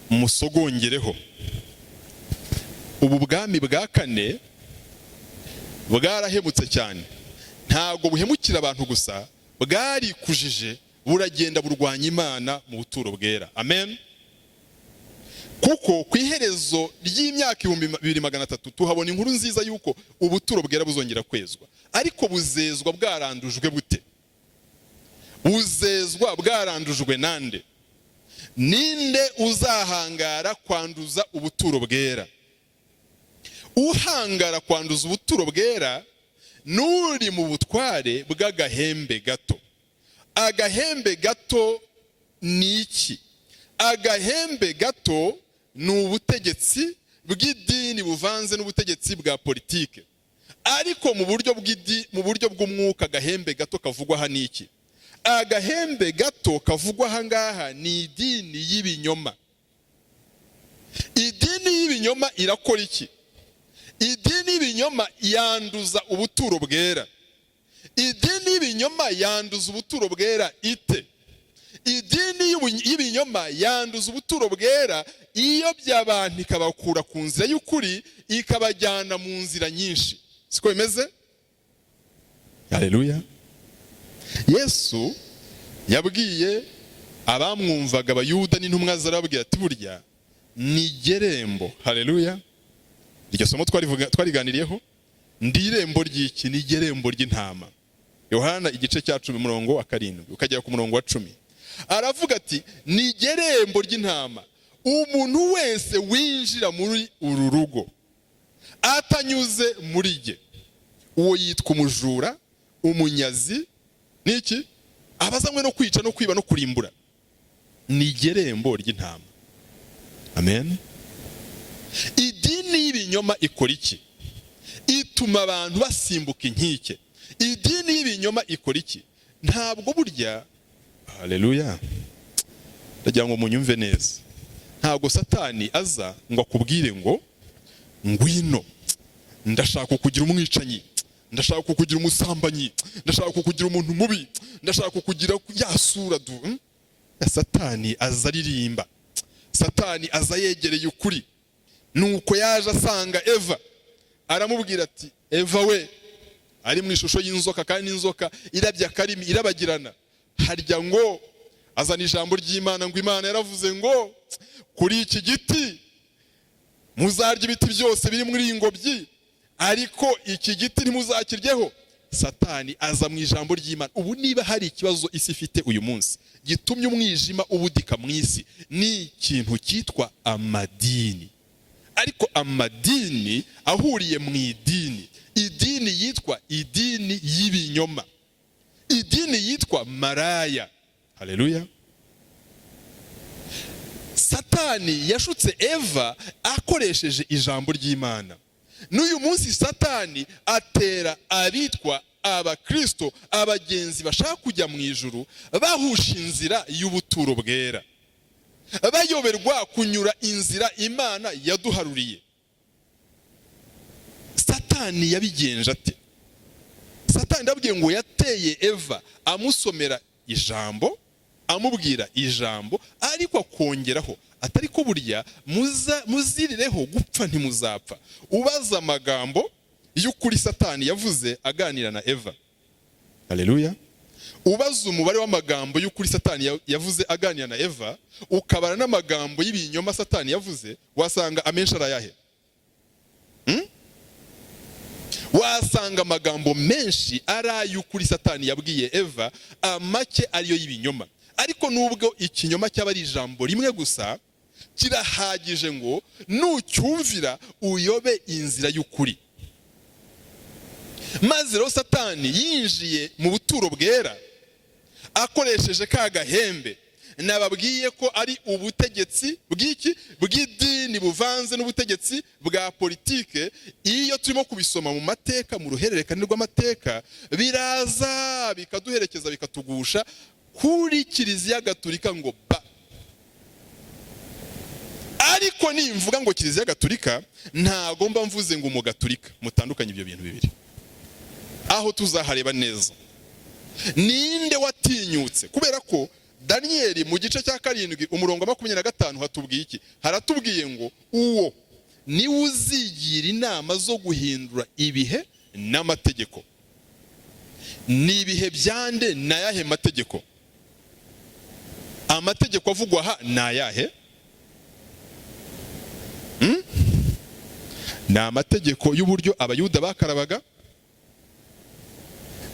musogongereho, ubu bwami bwa kane bwarahemutse cyane. Ntabwo buhemukira abantu gusa, bwarikujije buragenda burwanya Imana mu buturo bwera. Amen. Kuko ku iherezo ry'imyaka 2300 tuhabona inkuru nziza yuko ubuturo bwera buzongera kwezwa. Ariko buzezwa bwarandujwe bute? Buzezwa bwarandujwe nande? Ninde uzahangara kwanduza ubuturo bwera? Uhangara kwanduza ubuturo bwera n'uri mu butware bw'agahembe gato. Agahembe gato ni iki? Agahembe gato ni ubutegetsi bw'idini buvanze n'ubutegetsi bwa politike. Ariko mu buryo mu buryo bw'umwuka, agahembe gato kavugwa aha ni iki? Agahembe gato kavugwa aha ngaha ni idini y'ibinyoma. Idini y'ibinyoma irakora iki? Idini y'ibinyoma yanduza ubuturo bwera. Idini y'ibinyoma yanduza ubuturo bwera ite? Idini y'ibinyoma yanduza ubuturo bwera iyobya abantu ikabakura ku nzira y'ukuri ikabajyana mu nzira nyinshi. Siko bimeze? Haleluya. Yesu yabwiye abamwumvaga abayuda n'intumwa zarababwira ati burya Ni gerembo. Haleluya! Iryo somo twariganiriyeho. Ndi irembo ry'iki? Ni irembo ry'intama. Yohana igice cya 10, umurongo wa 7 ukagera ku murongo wa 10, aravuga ati: "Ni irembo ry'intama. Umuntu wese winjira muri uru rugo atanyuze muri jye, uwo yitwa umujura, umunyazi." Niki? Abazanywe no kwica no kwiba no kurimbura. Ni irembo ry'intama. Amen. Idini y'ibinyoma ikora iki? Ituma abantu basimbuka inkike. Idini y'ibinyoma ikora iki? Ntabwo burya, haleluya, ndagira ngo munyumve neza, ntabwo Satani aza ngo akubwire ngo: "Ngwino, ndashaka kukugira umwicanyi, ndashaka kukugira umusambanyi, ndashaka kukugira umuntu mubi, ndashaka kukugira ya sura du." Satani aza aririmba, Satani aza yegereye ukuri. Nuko yaje asanga Eva, aramubwira ati: "Eva we," ari mu ishusho y'inzoka, kandi inzoka irabya akarimi, irabagirana. Harya ngo azana ijambo ry'Imana ngo Imana yaravuze ngo kuri iki giti muzarya ibiti byose biri muri iyi ngobyi, ariko iki giti ntimuzakiryeho. Satani aza mu ijambo ry'Imana. Ubu niba hari ikibazo isi ifite uyu munsi gitumye umwijima ubudika mu isi, ni ikintu cyitwa amadini. Ariko amadini ahuriye mu idini, idini yitwa idini y'ibinyoma, idini yitwa maraya. Haleluya! Satani yashutse Eva akoresheje ijambo ry'Imana. N'uyu munsi Satani atera abitwa Abakristo, abagenzi bashaka kujya mu ijuru, bahusha inzira y'ubuturo bwera, bayoberwa kunyura inzira Imana yaduharuriye. Satani yabigenje ate? Satani, ndabwiye ngo yateye Eva amusomera ijambo, amubwira ijambo, ariko akongeraho atari ko burya muzirireho gupfa ntimuzapfa. Ubaza amagambo y'ukuri Satani yavuze aganira na Eva, haleluya, ubaza umubare w'amagambo y'ukuri Satani yavuze aganira na Eva, ukabara n'amagambo y'ibinyoma Satani yavuze, wasanga amenshi ari ayahe? Wasanga amagambo menshi ari ay'ukuri Satani yabwiye Eva, amake ariyo y'ibinyoma. Ariko nubwo ikinyoma cyaba ari ijambo rimwe gusa, kirahagije ngo nucyumvira uyobe inzira y'ukuri. Maze rero Satani yinjiye mu buturo bwera akoresheje ka gahembe nababwiye ko ari ubutegetsi bw'iki? Bw'idini buvanze n'ubutegetsi bwa politike. Iyo turimo kubisoma mu mateka, mu ruhererekane rw'amateka, biraza bikaduherekeza, bikatugusha kuri Kiliziya Gatulika ngo ba. Ariko nimvuga ngo Kiliziya Gatulika, ntago mba mvuze ngo umugatulika. Mutandukanye ibyo bintu bibiri, aho tuzahareba neza. Ninde watinyutse? Kubera ko Daniyeli mu gice cya 7, umurongo wa 25, hatubwiye iki? Haratubwiye ngo uwo niwe uzigira inama zo guhindura ibihe n'amategeko. Ni ibihe byande? Ni ayahe mategeko? Amategeko avugwa aha ni ayahe? Ni amategeko y'uburyo Abayuda bakarabaga?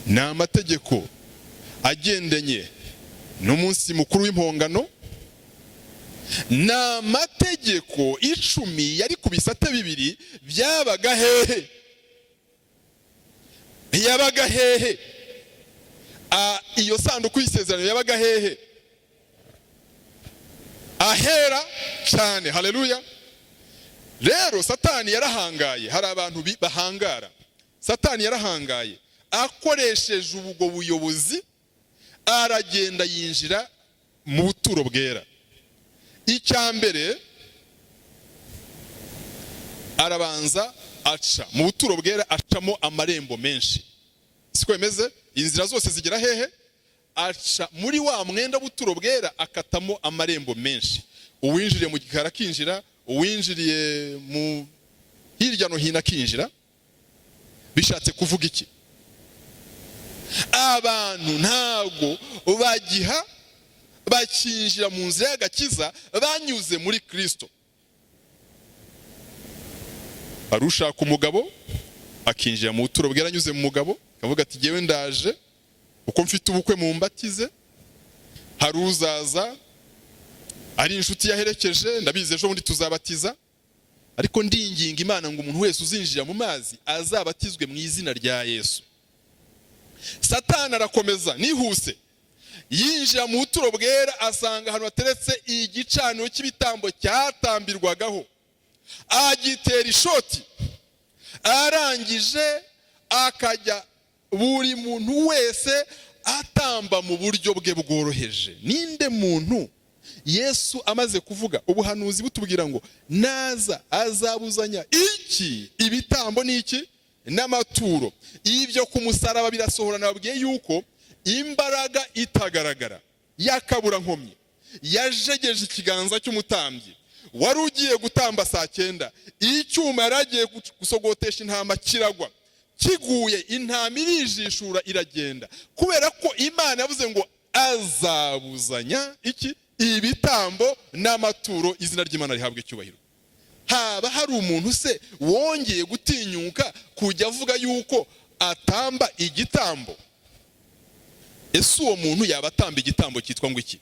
Ni amategeko agendanye n'umunsi mukuru w'Impongano? Ni amategeko 10 yari ku bisate bibiri byabaga hehe? Yabaga hehe? Iyo sanduku y'isezerano yabaga hehe? Ahera cyane. Haleluya! Rero Satani yarahangaye. Hari abantu bahangara. Satani yarahangaye, akoresheje ubwo buyobozi aragenda yinjira mu buturo bwera. Icya mbere, arabanza aca mu buturo bwera, acamo amarembo menshi. Siko bimeze? Inzira zose zigera hehe? Aca muri wa mwenda w'ubuturo bwera, akatamo amarembo menshi. Uwinjiriye mu gikari akinjira, uwinjiriye mu hirya no hino akinjira. Bishatse kuvuga iki? Abantu ntabwo bagiha bakinjira mu nzira y'agakiza banyuze muri Kirisito. Hari ushaka umugabo akinjira mu buturo bwera anyuze mu mugabo, akavuga ati: "Jyewe ndaje uko mfite ubukwe, mumbatize." Hari uzaza ari inshuti yaherekeje. Ndabizi, ejo bundi tuzabatiza, ariko ndinginga Imana ngo umuntu wese uzinjira mu mazi azabatizwe mu izina rya Yesu. Satani arakomeza, nihuse, yinjira mu buturo bwera, asanga ahantu hateretse igicaniro cy'ibitambo cyatambirwagaho, agitera ishoti. Arangije akajya buri muntu wese atamba mu buryo bwe bworoheje. Ninde muntu Yesu amaze kuvuga, ubuhanuzi butubwira ngo naza azabuzanya iki? Ibitambo ni iki n'amaturo. Ibyo ku musaraba birasohora. Nababwiye yuko imbaraga itagaragara y'akaburankomyi yajegeje ikiganza cy'umutambyi wari ugiye gutamba saa 9. Icyuma yari agiye gusogotesha intama kiragwa. Kiguye, intama irijishura iragenda, kubera ko Imana yavuze ngo azabuzanya iki? Ibitambo n'amaturo. Izina ry'Imana rihabwa icyubahiro. Haba hari umuntu se wongeye gutinyuka kujya avuga yuko atamba igitambo? Ese uwo muntu yaba atamba igitambo cyitwa ngo iki?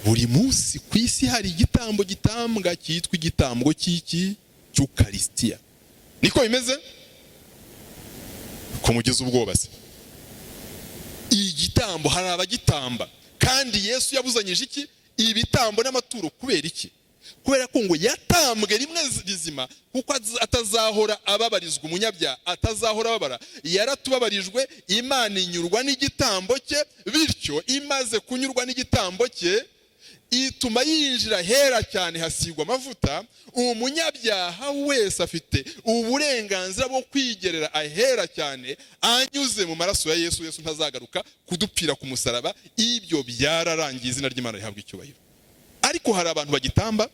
Buri munsi ku isi hari igitambo gitambwa cyitwa igitambo cy'iki? Cy'ukarisitiya. Niko bimeze ko mugeze ubwoba se? Igitambo hari abagitamba, kandi Yesu yabuzanyije iki? Ibitambo n'amaturo. Kubera iki? Kubera ko ngo yatambwe rimwe rizima, kuko atazahora ababarizwa umunyabyaha, atazahora ababara. Yaratubabarijwe, Imana inyurwa n'igitambo cye. Bityo imaze kunyurwa n'igitambo cye, ituma yinjira hera cyane, hasigwa amavuta. Umunyabyaha wese afite uburenganzira bwo kwigerera ahera cyane anyuze mu maraso ya Yesu. Yesu ntazagaruka kudupfira ku musaraba, ibyo byararangiye. Izina ry'Imana rihabwa icyubahiro. Ariko hari abantu bagitamba.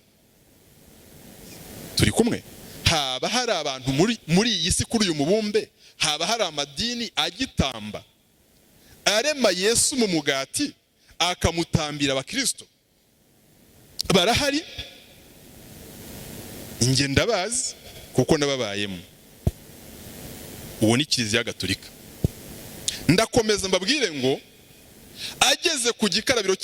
Turi kumwe? Haba hari abantu muri iyi si, kuri uyu mubumbe, haba hari amadini agitamba, arema Yesu mu mugati akamutambira abakristo? Barahari, njye ndabazi kuko nababayemo. Uwo ni Kiliziya Gatolika. Ndakomeza mbabwire ngo ageze ku gikarabiro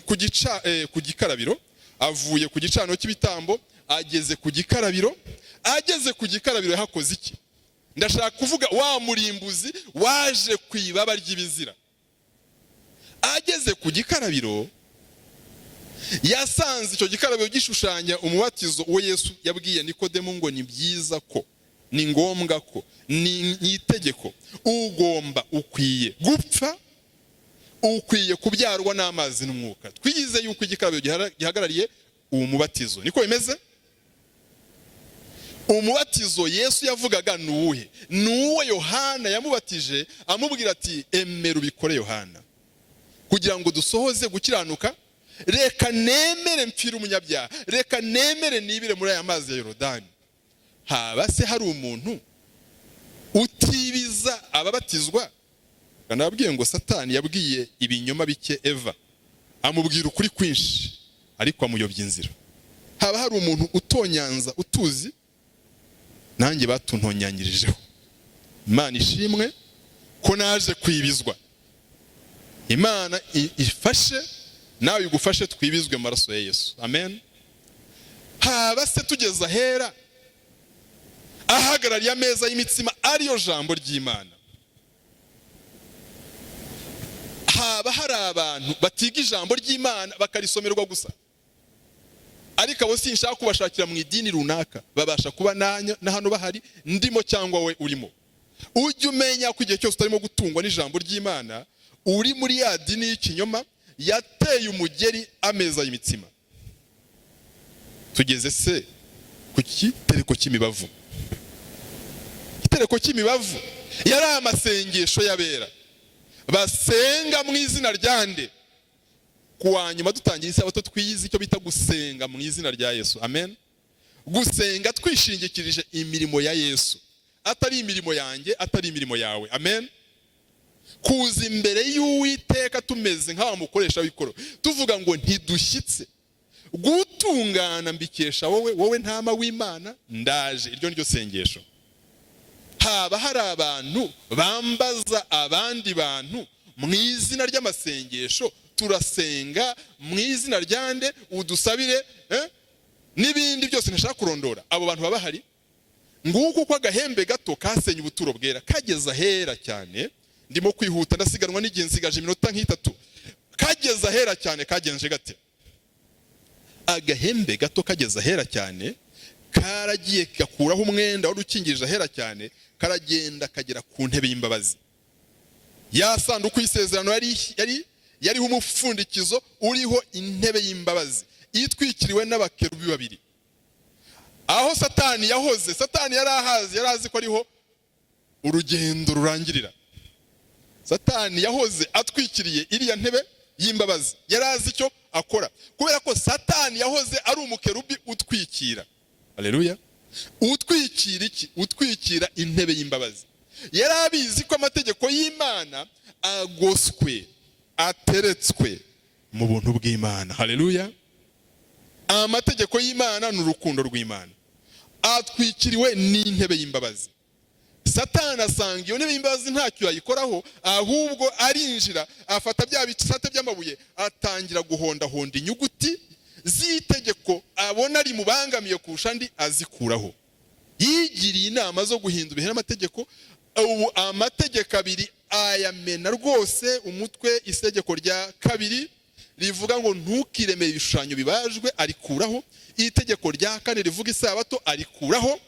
ku gica ku gikarabiro, avuye ku gicaniro cy'ibitambo ageze ku gikarabiro. Ageze ku gikarabiro yahakoze iki? Ndashaka kuvuga wa murimbuzi waje ku ibaba ry'ibizira. Ageze ku gikarabiro, yasanze icyo gikarabiro gishushanya umubatizo uwo Yesu yabwiye Nikodemu ngo ni byiza ko, ni ngombwa ko, ni itegeko, ugomba, ukwiye gupfa, ukwiye kubyarwa n'amazi n'umwuka. Twigize yuko igikarabiro gihagarariye uwo mubatizo. Niko bimeze? Umubatizo Yesu yavugaga ni uwuhe? Ni uwo Yohana yamubatije, amubwira ati: "Emera ubikore, Yohana, kugira ngo dusohoze gukiranuka. Reka nemere mpfire umunyabyaha, reka nemere nibire muri aya mazi ya Yorodani." Haba se hari umuntu utibiza ababatizwa? Nababwiye ngo Satani yabwiye ibinyoma bike Eva, amubwira ukuri kwinshi, ariko amuyobya inzira. Haba hari umuntu utonyanza utuzi? Nanjye batuntonyanyirijeho. Imana ishimwe ko naje kwibizwa. Imana ifashe nawe igufashe, twibizwe mu maraso ya Yesu. Amen. Haba se tugeze ahera, ahagarariye ameza y'imitsima, ariyo jambo ry'Imana, haba hari abantu batiga ijambo ry'Imana bakarisomerwa gusa? Ariko abo sinshaka kubashakira mu idini runaka, babasha kuba na hano bahari, ndimo cyangwa we urimo. Ujye umenya ko igihe cyose utarimo gutungwa n'ijambo ry'Imana, uri muri ya dini y'ikinyoma yateye umugeri ameza y'imitsima. Tugeze se ku gitereko cy'imibavu. Igitereko cy'imibavu yari amasengesho y'abera basenga mu izina rya nde? Ku wa nyuma dutangira isabato twize icyo bita gusenga mu izina rya Yesu. Amen. Gusenga twishingikirije imirimo ya Yesu, atari imirimo yanjye, atari imirimo yawe. Amen. Kuza imbere y'Uwiteka tumeze nk'awa mukoresha w'ikoro, tuvuga ngo ntidushyitse. Gutungana mbikesha wowe, wowe ntama w'Imana, ndaje. Iryo ni ryo sengesho. Haba hari abantu bambaza abandi bantu mu izina ry'amasengesho, turasenga mu izina ryande, udusabire, n'ibindi byose ntashaka kurondora. Abo bantu baba bahari. Nguko uko agahembe gato kasenye ubuturo bwera kageze ahera cyane. Ndimo kwihuta, ndasiganwa n'igihe, nsigaje iminota nk'itatu. Kageze ahera cyane kagenje gate? Agahembe gato kageze ahera cyane karagiye gakuraho umwenda wari ukingirije ahera cyane, karagenda kagera ku ntebe y'imbabazi. Ya sanduku y'isezerano yariho umupfundikizo uriho intebe y'imbabazi itwikiriwe n'abakerubi babiri. Aho Satani yahoze, Satani yari ahazi, yari azi ko ariho urugendo rurangirira. Satani yahoze atwikiriye iriya ntebe y'imbabazi, yari azi icyo akora, kubera ko Satani yahoze ari umukerubi utwikira. Haleluya! Utwikira iki? Utwikira intebe y'imbabazi. Yari abizi ko amategeko y'Imana agoswe, ateretswe mu buntu bw'Imana. Haleluya! Amategeko y'Imana ni urukundo rw'Imana, atwikiriwe n'intebe y'imbabazi. Satani asanga iyo ntebe y'imbabazi ntacyo yayikoraho, ahubwo arinjira, afata bya bisate by'amabuye, atangira guhondahonda inyuguti z'itegeko abona rimubangamiye kurusha andi, azikuraho. Yigiriye inama zo guhindura ibihe n'amategeko. Ubu amategeko abiri ayamena rwose umutwe. Itegeko rya kabiri rivuga ngo ntukiremere ibishushanyo bibajwe, arikuraho. Itegeko rya kane rivuga isabato, arikuraho.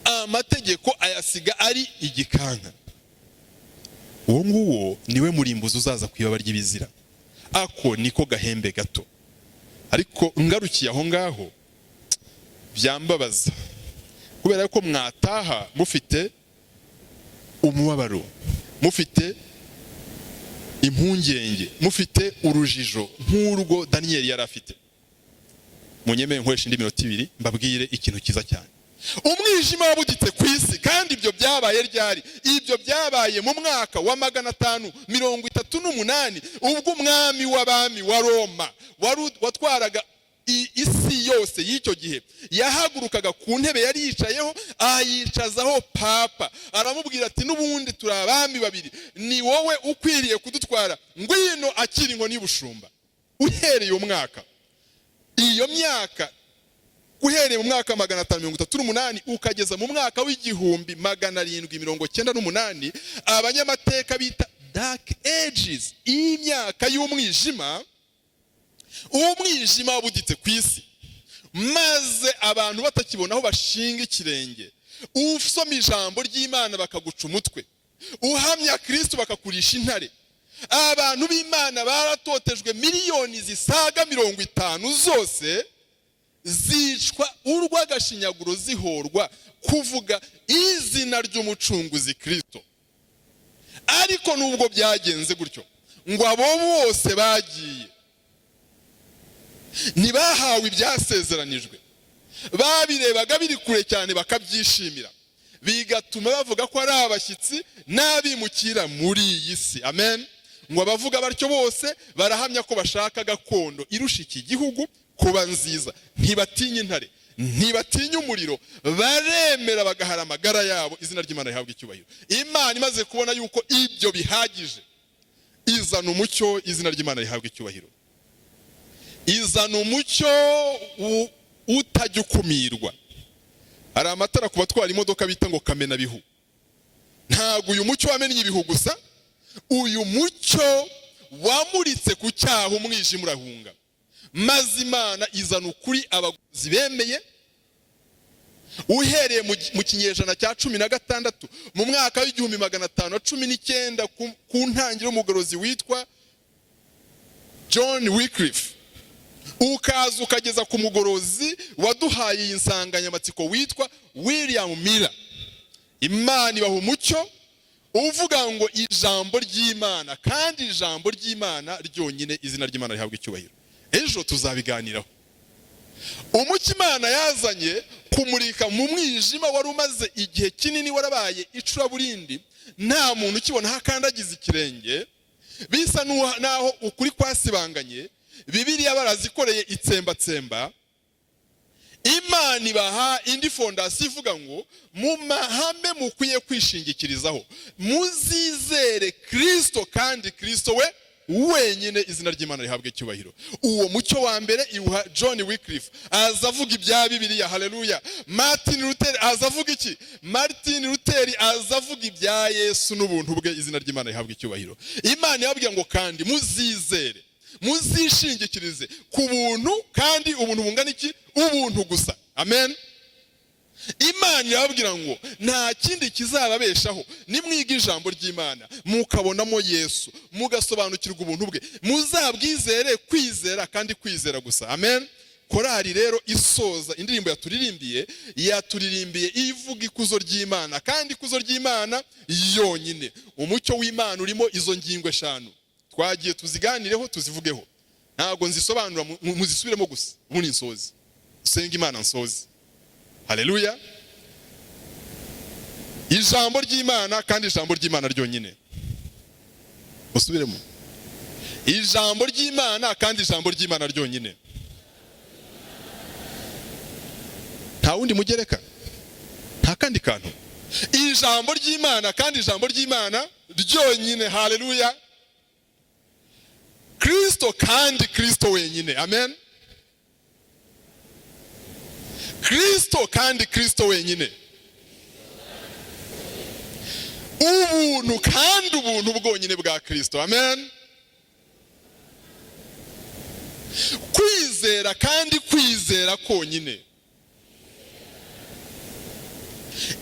Amategeko ayasiga ari igikanka. Uwo nguwo niwe murimbuzi uzaza ku ibaba ry'ibizira. Ako niko gahembe gato. Ariko ngarukiye aho ngaho byambabaza, kubera ko mwataha mufite umubabaro, mufite impungenge, mufite urujijo nk'urwo Daniyeli yari afite. Munyemere nkoresha indi minota 2 mbabwire ikintu cyiza cyane. Umwijima wabuditse ku isi. Kandi ibyo byabaye ryari? Ibyo byabaye mu mwaka wa 538, ubwo umwami w'abami wa Roma watwaraga isi yose y'icyo gihe yahagurukaga ku ntebe yari yicayeho, ayicazaho papa, aramubwira ati: "N'ubundi turi abami babiri, ni wowe ukwiriye kudutwara, ngwino akira inkoni y'ubushumba." Uhereye umwaka, iyo myaka, uhereye mu mwaka 538 ukageza mu mwaka w'1798, abanyamateka bita Dark Ages, imyaka y'umwijima. Umwijima wabuditse ku isi, maze abantu batakibona aho bashinga ikirenge. Usoma ijambo ry'Imana bakaguca umutwe, uhamya Kristo bakakurisha intare. Abantu b'Imana baratotejwe, miliyoni zisaga 50 zose zicwa urw'agashinyaguro, zihorwa kuvuga izina ry'Umucunguzi Kristo. Ariko nubwo byagenze gutyo, ngo abo bose bagiye ntibahawe ibyasezeranijwe. Babirebaga biri kure cyane bakabyishimira, bigatuma bavuga ko ari abashyitsi n'abimukira muri iyi si. Amen. Ngo abavuga batyo bose barahamya ko bashaka gakondo irusha iki gihugu kuba nziza. Ntibatinya intare, ntibatinya umuriro, baremera bagahara amagara yabo. Izina ry'Imana rihabwa icyubahiro. Imana imaze kubona yuko ibyo bihagije, izana umucyo. Izina ry'Imana rihabwa icyubahiro. Izana umucyo utajya ukumirwa. Hari amatara ku batwara imodoka bita ngo kamenabihu. Ntabwo uyu mucyo wamennye ibihu gusa, uyu mucyo wamuritse ku cyaha, umwijima urahunga, maze Imana izana ukuri abaguzi bemeye. Uhereye mu kinyejana cya 16, mu mwaka w'1519, ku ntangiriro y'umugorozi witwa John Wycliffe, ukaza ukageza ku mugorozi waduhaye iyi nsanganyamatsiko witwa William Miller, Imana ibaha umucyo uvuga ngo ijambo ry'Imana, kandi ijambo ry'Imana ryonyine. Izina ry'Imana rihabwa icyubahiro. Ejo tuzabiganiraho. Umucyo Imana yazanye kumurika mu mwijima wari umaze igihe kinini warabaye icuraburindi, nta muntu ukibona aho akandagiza ikirenge, bisa n'aho ukuri kwasibanganye. Bibiliya barazikoreye itsembatsemba. Imana ibaha indi fondasiyo ivuga ngo: mu mahame mukwiye kwishingikirizaho, muzizere Kirisito kandi Kirisito we wenyine. Izina ry'Imana rihabwa icyubahiro. Uwo mucyo wa mbere iwuha John Wycliffe, aza avuga ibya Bibiliya. Haleluya! Martin Luther aza avuga iki? Martin Luther aza avuga ibya Yesu n'ubuntu bwe. Izina ry'Imana rihabwa icyubahiro. Imana yababwiye ngo: kandi muzizere, muzishingikirize ku buntu, kandi ubuntu bungana iki? Ubuntu gusa. Amen. Imana irababwira ngo nta kindi kizababeshaho: nimwiga ijambo ry'Imana, mukabonamo Yesu, mugasobanukirwa ubuntu bwe, muzabwizere kwizera kandi kwizera gusa. Amen. Korari rero isoza indirimbo yaturirimbiye, yaturirimbiye ivuga ikuzo ry'Imana kandi ikuzo ry'Imana yonyine. Umucyo w'Imana urimo izo ngingo eshanu twagiye tuziganireho, tuzivugeho. Ntabwo nzisobanura, muzisubiremo gusa, ubundi nsozi senga Imana, nsozi. Haleluya! Ijambo ry'Imana kandi ijambo ry'Imana ryonyine. Musubiremo: ijambo ry'Imana kandi ijambo ry'Imana ryonyine. Nta wundi mugereka, nta kandi kantu. Ijambo ry'Imana kandi ijambo ry'Imana ryonyine. Haleluya! Kirisito kandi Kirisito wenyine. Amen. Kirisito kandi Kirisito wenyine. Ubuntu kandi ubuntu bwonyine bwa Kirisito. Amen. Kwizera kandi kwizera konyine.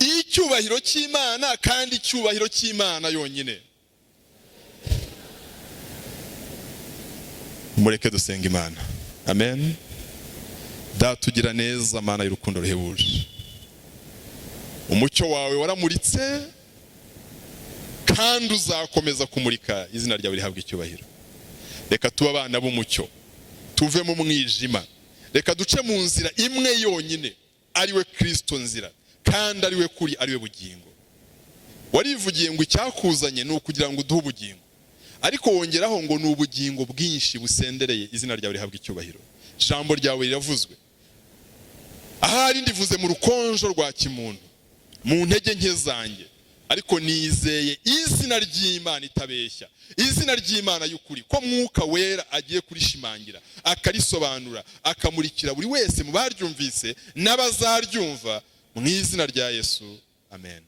Icyubahiro cy'Imana kandi icyubahiro cy'Imana yonyine. Mureke dusenga Imana. Amen. Data ugira neza, Mana y'urukundo ruhebuje, umucyo wawe waramuritse kandi uzakomeza kumurika. Izina ryawe rihabwa icyubahiro. Reka tube abana b'umucyo, tuve mu mwijima. Reka duce mu nzira imwe yonyine, ariwe Kirisito nzira, kandi ariwe kuri, ariwe bugingo. Warivugiye ngo icyakuzanye ni ukugira ngo uduhe ubugingo, ariko wongeraho ngo ni ubugingo bwinshi busendereye. Izina ryawe rihabwa icyubahiro. Ijambo ryawe riravuzwe, ahari ndivuze mu rukonjo rwa kimuntu, mu ntege nke zanjye, ariko nizeye izina ry'Imana itabeshya, izina ry'Imana y'ukuri, ko Mwuka Wera agiye kurishimangira, akarisobanura, akamurikira buri wese mu baryumvise n'abazaryumva, mu izina rya Yesu. Amen.